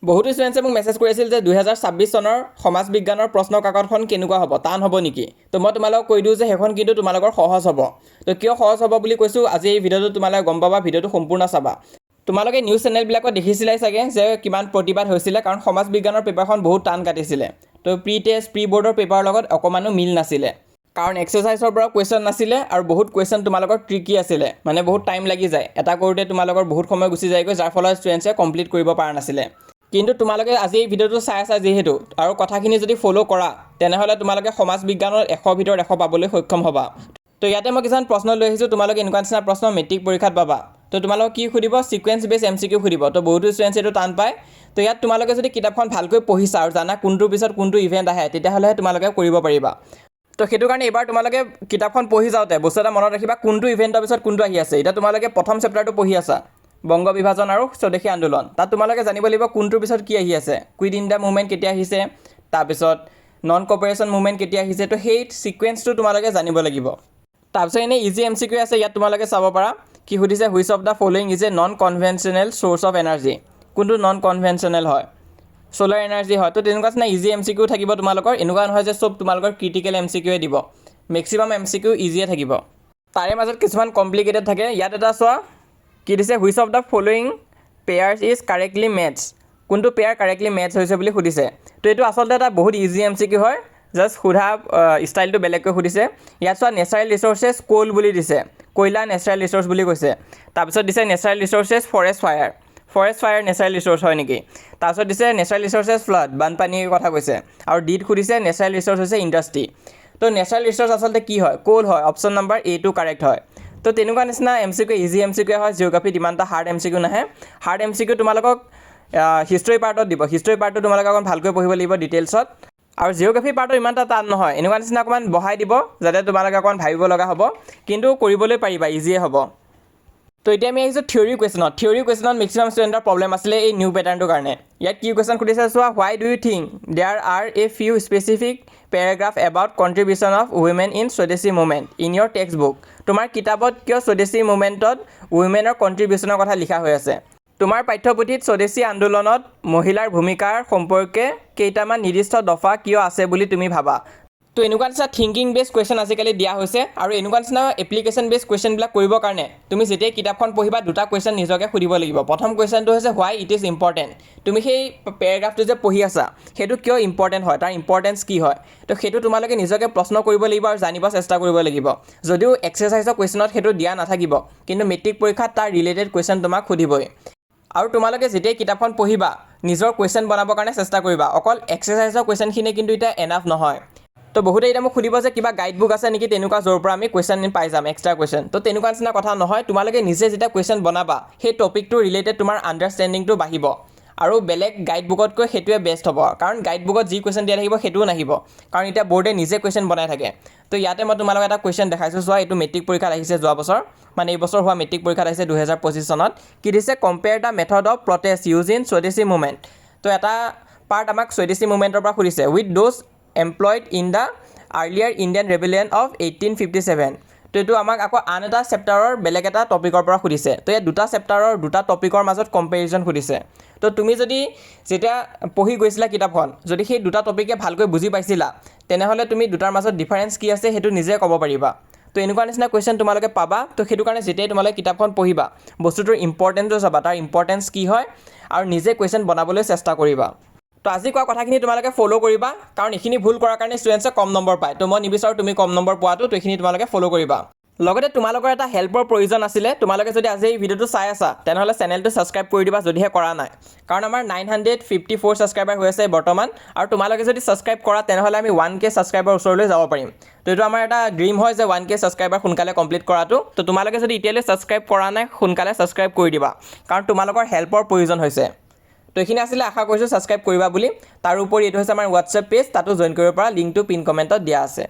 বহুতো ষ্টুডেণ্টছে মোক মেছেজ কৰি আছিল যে 2026 চনৰ সমাজ বিজ্ঞানৰ প্ৰশ্ন কাকতখন কেনেকুৱা হ'ব, টান হ'ব নেকি? তো মই তোমালোকক কৈ দিওঁ যে সেইখন কিন্তু তোমালোকৰ সহজ হ'ব। তো কিয় সহজ হ'ব বুলি কৈছোঁ, আজি এই ভিডিঅ'টো তোমালোকে গম পাবা। ভিডিঅ'টো সম্পূৰ্ণ চাবা। তোমালোকে নিউজ চেনেলবিলাকত দেখিছিলাই চাগে যে কিমান প্ৰতিবাদ হৈছিলে, কাৰণ সমাজ বিজ্ঞানৰ পেপাৰখন বহুত টান কাটিছিলে। তো প্ৰি টেষ্ট, প্ৰি বৰ্ডৰ পেপাৰৰ লগত অকণমানো মিল নাছিলে, কাৰণ এক্সাৰচাইজৰ পৰা কুৱেশ্যন নাছিলে আৰু বহুত কুৱেশ্যন তোমালোকৰ ট্ৰিকি আছিলে, মানে বহুত টাইম লাগি যায়। এটা কৰোঁতে তোমালোকৰ বহুত সময় গুচি যায়গৈ, যাৰ ফলত ষ্টুডেণ্টছে কমপ্লিট কৰিব পৰা নাছিলে। কিন্তু তোমালোকে আজি এই ভিডিঅ'টো চাই আছা যিহেতু আৰু কথাখিনি যদি ফ'ল' কৰা, তেনেহ'লে তোমালোকে সমাজ বিজ্ঞানত 100ৰ ভিতৰত 100 পাবলৈ সক্ষম হ'বা। তো ইয়াতে মই কিছুমান প্ৰশ্ন লৈ আহিছোঁ। তোমালোকে এনেকুৱা নিচিনা প্ৰশ্ন মেট্ৰিক পৰীক্ষাত পাবা। তো তোমালোকক কি সুধিব? ছিকুৱেঞ্চ বেছ এমচিকিউ সুধিব। তো বহুতো ষ্টুডেণ্টছে এইটো টান পায়। তো ইয়াত তোমালোকে যদি কিতাপখন ভালকৈ পঢ়িছা আৰু জানা কোনটোৰ পিছত কোনটো ইভেণ্ট আহে, তেতিয়াহ'লেহে তোমালোকে কৰিব পাৰিবা। তো সেইটো কাৰণে এইবাৰ তোমালোকে কিতাপখন পঢ়ি যাওঁতে বস্তু এটা মনত ৰাখিবা, কোনটো ইভেণ্টৰ পিছত কোনটো আহি আছে। এতিয়া তোমালোকে প্ৰথম চেপ্টাৰটো পঢ়ি আছা, বংগ বিভাজন আৰু স্বদেশী আন্দোলন। তাত তোমালোকে জানিব লাগিব কোনটোৰ পিছত কি আহি আছে। কুইট ইণ্ডিয়া মুভমেণ্ট কেতিয়া আহিছে, তাৰপিছত নন কপাৰেশ্যন মুভমেণ্ট কেতিয়া আহিছে। তো সেই ছিকুৱেঞ্চটো তোমালোকে জানিব লাগিব। তাৰপিছত এনেই ইজি এমচিকিউ আছে, ইয়াত তোমালোকে চাব পাৰা। কি সুধিছে? Which of the following is a non conventional source of energy? কোনটো নন কনভেনশ্যনেল হয়? চ'লাৰ এনাৰ্জি হয়। তো তেনেকুৱা নিচিনা ইজি এমচিকিউ থাকিব তোমালোকৰ। এনেকুৱা নহয় যে চব তোমালোকৰ ক্ৰিটিকেল এমচিকিউৱে দিব। মেক্সিমাম এমচিকিউ ইজিয়ে থাকিব, তাৰে মাজত কিছুমান কমপ্লিকেটেড থাকে। ইয়াত এটা চোৱা, কি দিছে? Which of the following pairs is correctly match? কোনটো পেয়াৰ কাৰেক্টলি মেটচ হৈছে বুলি সুধিছে। তো এইটো আচলতে এটা বহুত ইজি এমচিকিউ হয়, জাষ্ট সোধা ষ্টাইলটো বেলেগকৈ সুধিছে। ইয়াত চোৱা, নেচাৰেল ৰিচ'ৰ্চেছ ক'ল বুলি দিছে, কয়লা নেচাৰেল ৰিচ'ৰ্চ বুলি কৈছে। তাৰপিছত দিছে natural resources forest fire। Forest fire natural resource হয় নেকি? তাৰপিছত দিছে নেচাৰেল ৰিচ'ৰ্চেছ ফ্লাড, বানপানীৰ কথা কৈছে। আৰু ডিত সুধিছে নেচাৰেল ৰিচ'ৰ্চ হৈছে ইণ্ডাষ্ট্ৰি। তো নেচাৰেল ৰিচ'ৰ্চ আচলতে কি হয়? ক'ল হয়। অপশ্যন নাম্বাৰ এটো কাৰেক্ট হয়। তো তেনেকুৱা নিচিনা এমচিকিউ, ইজি এমচিকিউ হয়। জিঅ'গ্ৰাফিত ইমান এটা হাৰ্ড এমচিকিউ নাহে। হাৰ্ড এমচিকিউ তোমালোকক হিষ্ট্ৰী পাৰ্টত দিব। হিষ্ট্ৰী পাৰ্টটো তোমালোকে অকণ ভালকৈ পঢ়িব লাগিব ডিটেইলছত। আৰু জিঅ'গ্ৰাফী পাৰ্টত ইমান এটা টান নহয়। এনেকুৱা নিচিনা অকণমান বঢ়াই দিব যাতে তোমালোকে অকণমান ভাবিব লগা হ'ব, কিন্তু কৰিবলৈ পাৰিবা, ইজিয়ে হ'ব। তো এতিয়া আমি আহিছোঁ থিয়ৰী কুৱেশ্যনত। থিয়ৰী কুৱেশ্যনত মেক্সিমাম ষ্টুডেণ্টৰ প্ৰব্লেম আছিলে এই নিউ পেটাৰ্ণটোৰ কাৰণে। ইয়াত কি কুৱেশ্যন সুধিছে চোৱা। Why do you think there are a few specific paragraph about contribution of women in Swadeshi movement in your text book? তোমাৰ কিতাপত কিয় স্বদেশী মুভমেণ্টত উইমেনৰ কণ্ট্ৰিবিউশ্যনৰ কথা লিখা হৈ আছে? তোমাৰ পাঠ্যপুথিত স্বদেশী আন্দোলনত মহিলাৰ ভূমিকাৰ সম্পৰ্কে কেইটামান নিৰ্দিষ্ট দফা কিয় আছে বুলি তুমি ভাবা? তো এনেকুৱা নিচিনা থিংকিং বেছ কুৱেশ্যন আজিকালি দিয়া হৈছে। আৰু এনেকুৱা নিচিনা এপ্লিকেশ্যন বেছ কুৱেশ্যনবিলাক কৰিবৰ কাৰণে তুমি যেতিয়াই কিতাপখন পঢ়িবা, দুটা কুৱেশ্যন নিজকে সুধিব লাগিব। প্ৰথম কুৱেশ্যনটো হৈছে, why it is important? তুমি সেই পেৰাগ্ৰাফটো যে পঢ়ি আছা, সেইটো কিয় ইম্পৰ্টেণ্ট হয়, তাৰ ইম্পৰ্টেঞ্চ কি হয়? তো সেইটো তোমালোকে নিজকে প্ৰশ্ন কৰিব লাগিব আৰু জানিব চেষ্টা কৰিব লাগিব। যদিও এক্সাৰচাইজৰ কুৱেশ্যনত সেইটো দিয়া নাথাকিব, কিন্তু মেট্ৰিক পৰীক্ষাত তাৰ ৰিলেটেড কুৱেশ্যন তোমাক সুধিবই। আৰু তোমালোকে যেতিয়াই কিতাপখন পঢ়িবা, নিজৰ কুৱেশ্যন বনাবৰ কাৰণে চেষ্টা কৰিবা। অকল এক্সাৰচাইজৰ কুৱেশ্যনখিনি কিন্তু এতিয়া এনাফ নহয়। তো বহুতে এতিয়া মোক সুধিব যে কিবা গাইড বুক আছে নেকি তেনেকুৱা, য'ৰ পৰা আমি কুৱেশ্যন পাই যাম, এক্সট্ৰা কুৱেশ্যন? তো তেনেকুৱা নিচিনা কথা নহয়। তোমালোকে নিজে যেতিয়া কুৱেশ্যন বনাবা, সেই টপিকটোৰ ৰিলেটেড তোমাৰ আণ্ডাৰষ্টেণ্ডিংটো বাঢ়িব আৰু বেলেগ গাইড বুকতকৈ সেইটোৱে বেষ্ট হ'ব, কাৰণ গাইড বুকত যি কুৱেশ্যন দিয়া থাকিব সেইটোও নাহিব, কাৰণ এতিয়া বৰ্ডে নিজে কুৱেশ্যন বনাই থাকে। তো ইয়াতে মই তোমালোকক এটা কুৱেশ্যন দেখাইছোঁ, চোৱা। এইটো মেট্ৰিক পৰীক্ষাত আহিছে যোৱা বছৰ, মানে এই বছৰ হোৱা মেট্ৰিক পৰীক্ষাত আহিছে 2025 চনত। কি দিছে? Compare the method of protest use in Swadeshi movement। তো এটা পাৰ্ট আমাক স্বদেশী মুভমেণ্টৰ পৰা সুধিছে, with those employed in the earlier Indian rebellion of 1857। তো এইটো আমাক আকৌ আন এটা চেপ্টাৰৰ বেলেগ এটা টপিকৰ পৰা সুধিছে। তো ইয়াত দুটা চেপ্টাৰৰ দুটা টপিকৰ মাজত কম্পেৰিজন সুধিছে। তো তুমি যদি যেতিয়া পঢ়ি গৈছিলা কিতাপখন, যদি সেই দুটা টপিকে ভালকৈ বুজি পাইছিলা, তেনেহ'লে তুমি দুটাৰ মাজত ডিফাৰেঞ্চ কি আছে সেইটো নিজে ক'ব পাৰিবা। তো এনেকুৱা নিচিনা কুৱেশ্যন তোমালোকে পাবা। তো সেইটো কাৰণে যেতিয়াই তোমালোকে কিতাপখন পঢ়িবা, বস্তুটোৰ ইম্পৰ্টেঞ্চো চাবা, তাৰ ইম্পৰ্টেঞ্চ কি হয়, আৰু নিজে কুৱেশ্যন বনাবলৈ চেষ্টা কৰিবা। তো আজি কোৱা কথাখিনি তোমালোকে ফ'ল' কৰিবা, কাৰণ এইখিনি ভুল কৰাৰ কাৰণে ষ্টুডেণ্টছে কম নম্বৰ পায়। তো মই নিবিচাৰোঁ তুমি কম নম্বৰ পোৱাটো। তো এইখিনি তোমালোকে ফ'ল' কৰিবা। লগতে তোমালোকৰ এটা হেল্পৰ প্ৰয়োজন আছিলে। তোমালোকে যদি আজি এই ভিডিঅ'টো চাই আছা, তেনেহ'লে চেনেলটো ছাবস্ক্ৰাইব কৰি দিবা যদিহে কৰা নাই, কাৰণ আমাৰ 954 ছাবস্ক্ৰাইবাৰ হৈ আছে বৰ্তমান। আৰু তোমালোকে যদি ছাবস্ক্ৰাইব কৰা, তেনেহ'লে আমি 1K subscriber ওচৰলৈ যাব পাৰিম। তো এইটো আমাৰ এটা ড্ৰিম হয় যে 1K subscriber সোনকালে কমপ্লিট কৰাটো। তো তোমালোকে যদি এতিয়ালৈ ছাবস্ক্ৰাইব কৰা নাই, সোনকালে ছাবস্ক্ৰাইব কৰি দিবা, কাৰণ তোমালোকৰ হেল্পৰ প্ৰয়োজন হৈছে। তো এইখিনি আছিলে, আশা কৰিছোঁ ছাবস্ক্ৰাইব কৰিবা বুলি। তাৰোপৰি এইটো হৈছে আমাৰ হোৱাটছএপ পেজ, তাতো জইন কৰিব পৰা, লিংকটো পিন কমেণ্টত দিয়া আছে।